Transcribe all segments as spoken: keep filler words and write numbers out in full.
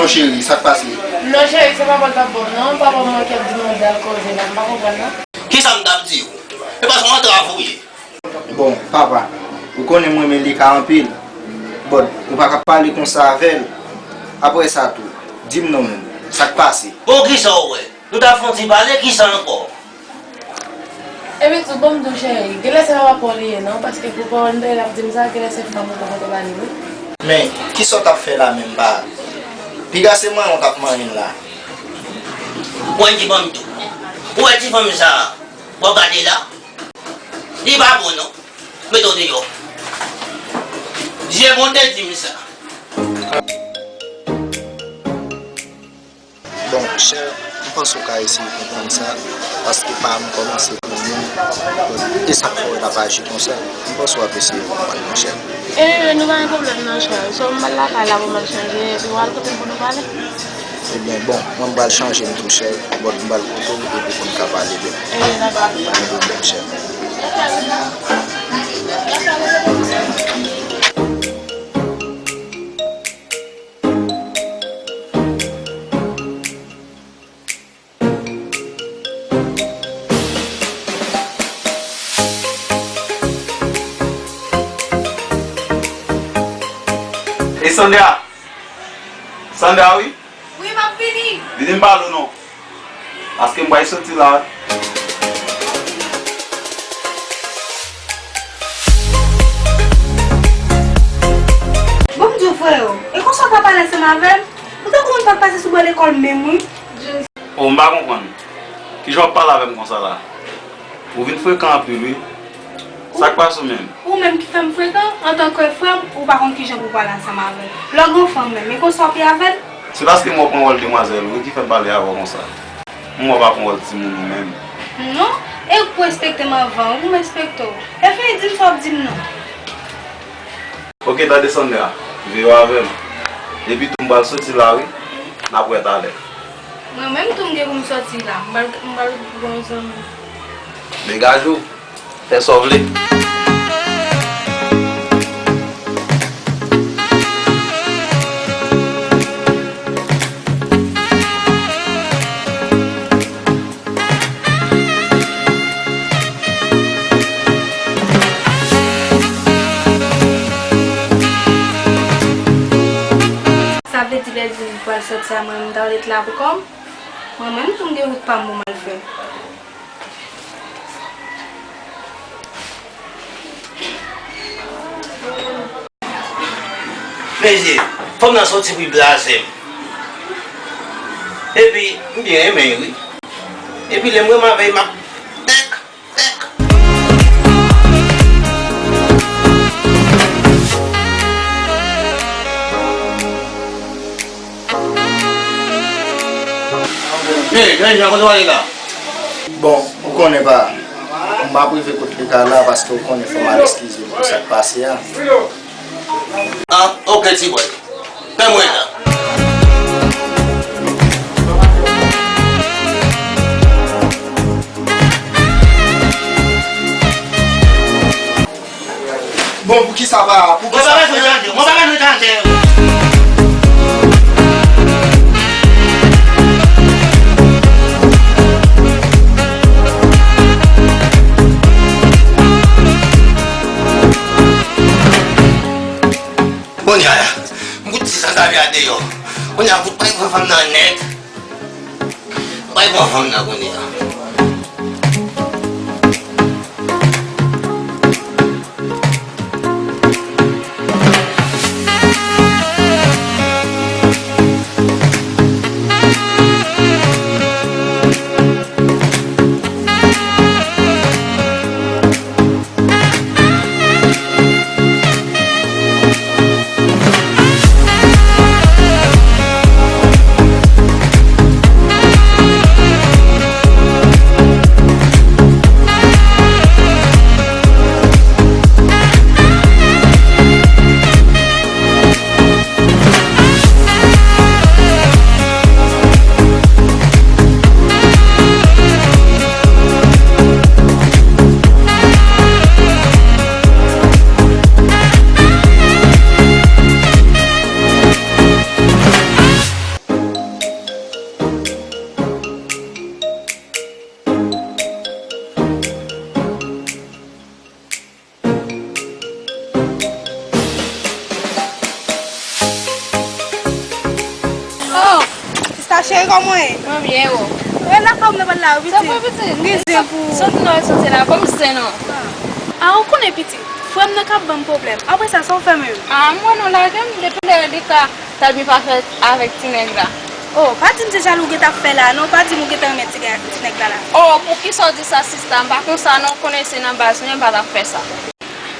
Cheri, sa k pase? Non, cheri, se papa l t ap ba w, non. Papa m wè k ap di m yon bèl koze la, m pa konprann, non. Kisa m t ap di w? E pa se yon antrav ou ye. Bon, papa, ou konnen m renmen Lika anpil. But, ou pa ka pale konsa avè l. Apre sa tou, di m non menm, sa k pase? Bon, kisa w wè? Nou t ap fè yon ti pale, kisa ankò? Epi tou, ban m di w, cheri, genlè se pa papa w li ye, non, paske pou pawòl m tande l ap di m sa, genlè se fanm ou te pote ba li, wi. Men, kisa w t ap fè la menm, pa? Piga se manyen w t ap manyen la. Ou wè ti fanm tou. Ou wè ti fanm sa, w ap gade la. Li pa bon, non. Mete w deyò. Dye bon te di m sa. Bon, chè, m panse w ka eseye konprann sa, paske pa m kòmanse pou moun, e sa k fè w t ap aji konsa. M panse w ap eseye konprann, monchè. Anyway, nou pa gen pwoblèm non, chè. So, m al lakay la pou m al chanje, epi w al kote m pou nou pale. Ebyen, bon, mwen m pral chanje m tou, chè. Bon, m pral kote w, epi pou n ka pale byen. Ebyen, dakò. Pa gen pwoblèm, chè. E Sandra? Sandra, wi? Wi, m ap vini. Vini m pale w non. Paske m pral soti la. Bon, m di w, freo, e konsa w ka pale ansanm avè m? Ou tankou moun pa pase sou bò lekòl menm, wi. O, m pa konprann. Kijan w ap pale avè m konsa la? Ou vin frekan anpil, wi. Sa k pase w menm? Ou menm ki fè m frekan, antanke frè m, ou pa konn kijan pou w pale ansanm avè l. Lè w gen yon fanm menm, e konsa w ap ye avè l? Se paske m wè w pran wòl demwazèl, wi, ki fè m pale avè w konsa. M wè w pa pran wòl timoun ou menm. Non, e ou respekte m anvan, wi, m respekte w. Lè fini, di m sa w ap di m non. Oke, tande Sandra, veye w avè m. Epi tou m pral soti la, wi. N ap wè talè. Mwen menm tou m gen pou m soti la. M pral, m pral pran yon zanmi. Degaje w. Fè sa w vle. Sa vle di lè l di m pral soti a, mwen menm m ta ret la pou kò m? Mwen menm tou m gen wout pa m pou m al fè. Mezye, fanm nan soti pou l blaze m. Epi, m byen renmen l, wi. Epi, lè m renmen avè l, m ap bèk, bèk. Hey, Janja, kote w ale la? Bon, ou konnen pa, m ap rive kot Lika la paske ou konnen fò m al eskize l pou sa k pase a. Ah, ok, ti bòy. Men mwen la. Bon, poukisa pa, poukisa pa? Mwen pa bezwen tande, mwen pa bezwen tande. Kounye a la, m fout ti sanzave a deyò. Kounye a, m fout pral pran fanm nan nèt. Bay bon fanm nan kounye a. Kòman w ye? Mwen byen, e ou? Mwen lakay ou, m nan pral la wi, pitit. Sa vre, pitit? M gen zen pou ou. Soti nan, soti la, kòman w se non? A, ou konnen, pitit, frè m nan k ap ban m pwoblèm. Apre sa, sa w fè menm? A, m wè nou lage m, depi lè li ka ta byen pa fèt avèk ti nèg la. Oh, pa di m se jalou w gentan ap fè la, non, pa di m ou gentan renmen ti nèg la la. Oh, poukisa w di sa, sista? M pa konsa, non, w konnen se nan baz mwen, m pa t ap fè sa.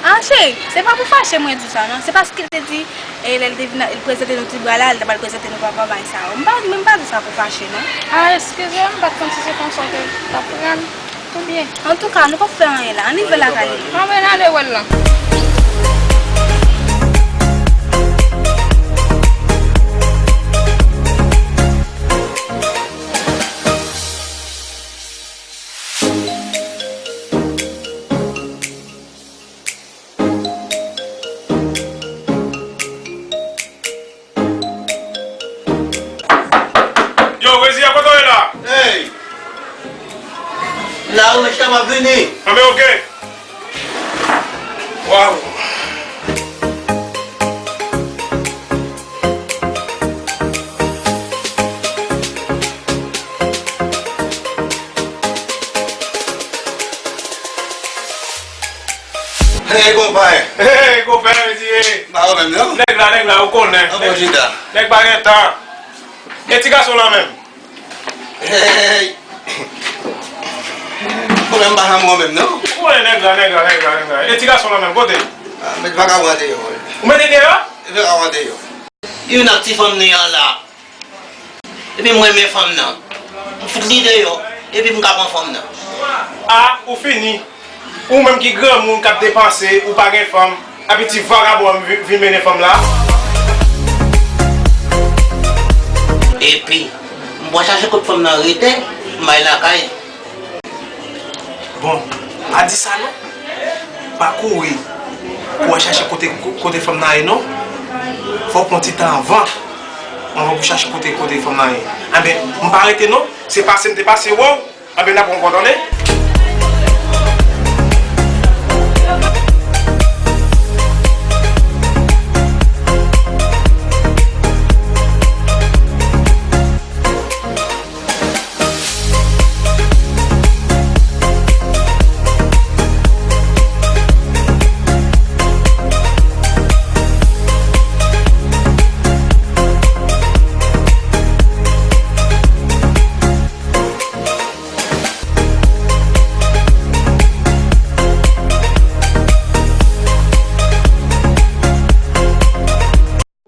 Ah, cheri, se pa pou fache mwen di w sa, non. Se paske l te di, e, lè l te vin, l prezante nou ti bra la, l ta pral prezante nou papa, bagay sa yo. M pa, men m pa di w sa pou fache, non. Ah, eskize m, m pa t santi se konsa ke w t ap pran l. Ebyen. Antouka, nou p ap fè anyen la. Ann rive lakay nou. Anben, n ale wè l lan. Yo, Rezi, a kote w ye la? Hey! La wi, mesye, m ap vini. Anben, oke. Waw. Hey, konpè! Hey, konpè, Rezi, hey! M pa wè menm, non? Nèg la, nèg la, ou konnen. An bon chita. Nèg pa gen tan. E ti gason lan menm? Hey! Konpè, m pa janm wè w menm, non? Ou konnen nèg la, nèg la, nèg la, nèg la. E ti gason lan menm, kote? Ah, met vagabon an deyò. Ou mete deyò? Met vagabon an deyò. Youn ak ti fanm li an la. Epi m renmen fanm nan. M fout li deyò. Epi m ka pran fanm nan. A, ou fini. Ou menm ki granmoun k ap depanse, ou pa gen fanm, epi ti vagabon an vi-, vin mennen fanm la. Epi, m pral chache kot fanm nan rete, m bay lakay. Bon, pa di sa non. Pa kouri pou w al chache kote, kote fanm nan ye non. Fò w pran ti tan anvan. Anvan pou w chache kote, kote fanm nan ye. Enben, m pa rete non. Se pase m te pase wè w. Enben, n ap rankont, tande.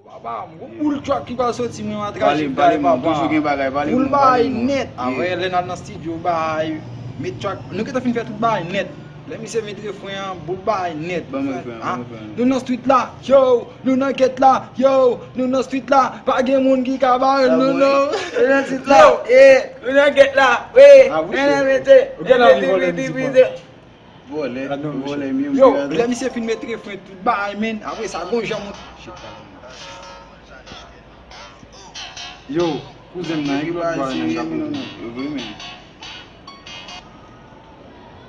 Papa, yon boul track ki pral soti, mwen, m a traje. Pale, pale, papa, toujou gen bagay, pale. Boul bagay nèt. Apre, lè n al nan studio, bay, met track, nou gentan fin fè tout bagay nèt. Lè misye met refren an, boul bagay nèt. Ban m refren an, ban m refren an. Nou nan street la, yo, nou nan gèt la, yo, nou nan street la, pa gen moun ki ka bare nou, non. Nou nan street la, yo, nou nan gèt la, wi. Ou gen la ri vòlè mizik, man. Vòlè, vòlè, mye. Yo, lè misye fin met refren, tout bagay, men, apre sa, gon jan moun. Yo, kouzen m nan, e ki lòt bagay nan chapo? Yo, vre, men.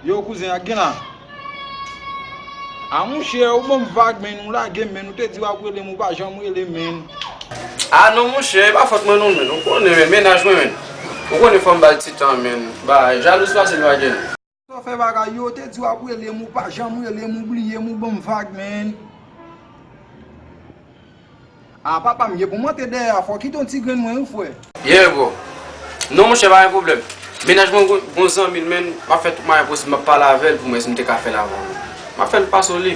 Yo, kouzen, ak gen la. A, monchè, ou ban m vag, men, ou lage m, men, ou te di w ap rele m, ou pa janm rele m, men. A, non, monchè, e pa fòt mwen, non, men, ou konnen, men, mennaj mwen, men. Ou konnen fò m ba l ti tan, men, ba, jalouz pase l pa gen. Sa w fè bagay yo, te di w ap rele m, ou pa janm rele m, ou bliye m, ou ban m vag, men. A, papa m, ye pou m antre dèyè a, fò w kite yon ti grenn mwen, wi, frè. Yeah, bro. Non, monchè, pa gen pwoblèm. Mennaj mwen gon, gon zanmi l, men, m ap fè tout mwayen posib, m ap pale avè l pou m wè si m te ka fè l avè w. M ap fè l pase w li.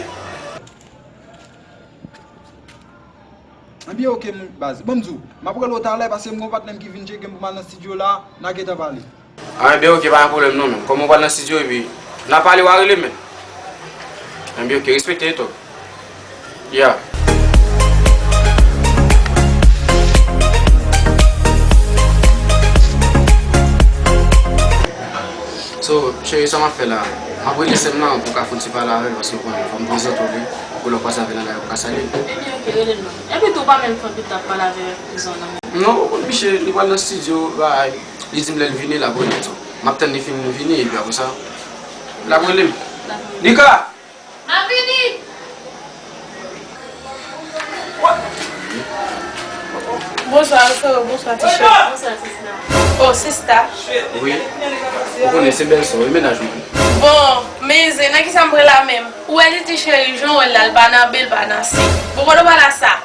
Ebyen, oke, m, baz. Ban m di w, m ap rele w talè, paske m gon patnè m ki vin tcheke m pou m al nan estidyo la, n a gentan pale. A, enben, oke, pa gen pwoblèm non, men. Kòm ou pral nan estidyo, epi n a pale, w a rele m, men. Enben, oke, respekte, e tou. Yeah. So, cheri, sa m ap fè la? M ap rele sè m nan pou w ka fè yon ti pale avè l, paske w konnen, fò m prezante w li, pou lè w kwaze avè l nan lari, ou ka salye l. Ebyen, oke, rele l non. Epi tou, ou pa menm fè yon ti tan ap pale avè kouzen w nan, men. Non, ou konn Miche, li pral nan estidyo, bay. Li di m lè l vini, l ap rele m tou. M ap tann li fin vini, epi apre sa, l ap rele m. Nika! M ap vini! What? Bonswa, Alfredo. Bonswa, ti cheri. Bonswa, sista. Oh, sista. Wi. Ou konnen se bèl sè w, e mennaj mwen. Bon, men zen, nan kisa m pran la menm? Ou wè li di cheri, jan w wè l la, l pa nan B, l pa nan C. Bon, kote w pral a sa?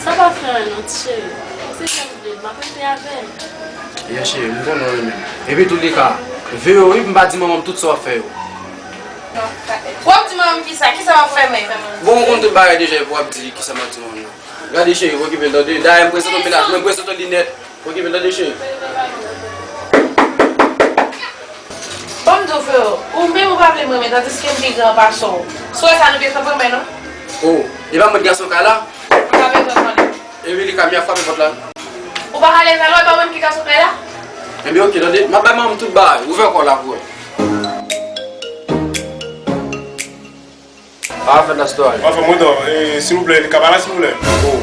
Sa pa fè anyen non, ti cheri. Se sa m vle, m ap rete avè l. Yeah, cheri, m konnen w renmen l. Epi tou li ka, veye w wi, m pa di manman m tout sa w ap fè yo. W ap di manman m kisa? Kisa m ap fè menm? Bon, ou konn tout bagay deja, epi w ap di kisa m ap di manman m nan. Gade cheri, okipe l tande. Dayè, m prezante w mennaj mwen, m prezante w linèt. Okipe l tande cheri. Ban m di w, freo, ou menm ou pa vle m renmen, tandiske m pi gran pase w. Si w wè sa, nou byen kanpe mwen, non? Oh, e pa mwen ki gason kay la? M pa bezwen konnen. Evelika, mi ap frape pòt la. Ou pa ka leve alò, e pa mwen ki gason kay la? Ebyen, oke, tande, m ap bay manman m tout bagay. Ouvè kò w la pou wè. Ah, fè la story. Anfen, mwen dan, e, silvouplè, li ka pale, silvouplè? Oh.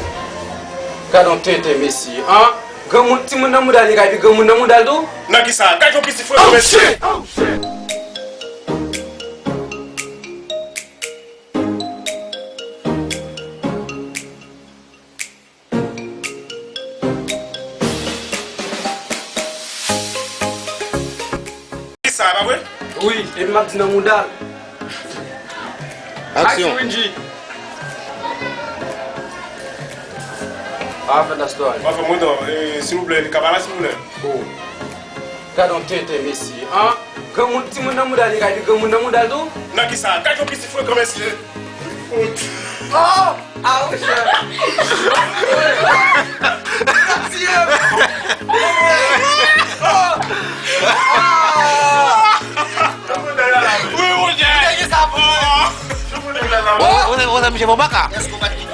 Gad yon tenten, mesye. An? Granmoun, timoun nan mouda li ka epi granmoun nan mouda l tou? Nan kisa? Gad yon pitit frè, mesye! Sa, pa vre? Wi, epi m ap di nan mouda l. Aksyon. Aksyon, Wendy. Pa fè la story. Pa fè mwen non. E, silvouplè, li ka pale, silvouplè? Oh. Gad yon tenten, mesye. An? Granmoun, timoun nan mouda li ka epi granmoun nan mouda l tou? Nan kisa? Gad yon pitit frekan, mesye. Oh! Ah, Roger! Tiye m! Oh! Ah! Wi, Roger! Ou te gen sa pou mwen? Ou, ou, ou, ou, misye bon baka? Èske w pa t gen